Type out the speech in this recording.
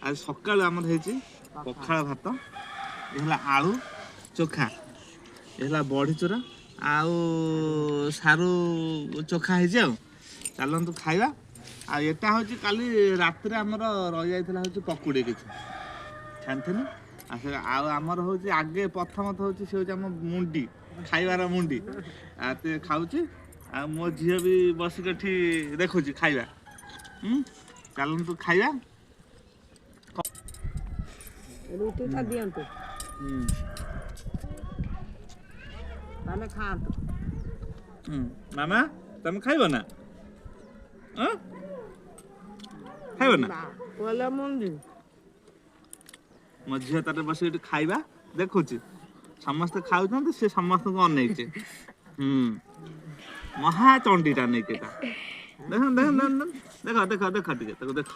ଆଜି ସକାଳୁ ଆମର ହେଇଛି ପଖାଳ ଭାତ, ଏ ହେଲା ଆଳୁ ଚୋଖା, ଏ ହେଲା ବଢ଼ି ଚୁରା ଆଉ ସାରୁ ଚୋଖା ହେଇଛି। ଆଉ ଚାଲନ୍ତୁ ଖାଇବା। ଆଉ ଏଟା ହେଉଛି କାଲି ରାତିରେ ଆମର ରହିଯାଇଥିଲା, ହେଉଛି ପକୁଡ଼ି କିଛି ଛାଣିଥିଲୁ। ଆଉ ସେ ଆଉ ଆମର ହେଉଛି ଆଗେ ପ୍ରଥମତଃ ହେଉଛି ସେ ହେଉଛି ଆମ ମୁଣ୍ଡି, ଖାଇବାର ମୁଣ୍ଡି। ଆଉ ସେ ଖାଉଛି ଆଉ ମୋ ଝିଅ ବି ବସିକି ଏଠି ଦେଖୁଛି ଖାଇବା। ଚାଲନ୍ତୁ ଖାଇବା। ରୁଟିଟା ଦିଅନ୍ତୁ, ତାହେଲେ ଖାଆନ୍ତୁ। ମାମା, ତମେ ଖାଇବ ନା? ଖାଇବ ନା? ମୁଣ୍ଡି। ମୋ ଝିଅ ତାର ବସିକି ଏଠି ଖାଇବା ଦେଖୁଛି। ସମସ୍ତେ ଖାଉଛନ୍ତି, ସେ ସମସ୍ତଙ୍କୁ ଅନେଇଛି। ମହାଚଣ୍ଡୀଟା ନେଇକି ଏଟା। ଦେଖ ଦେଖ ଦେଖ ଦେଖ ଦେଖ ଦେଖ, ଟିକେ ତାକୁ ଦେଖ।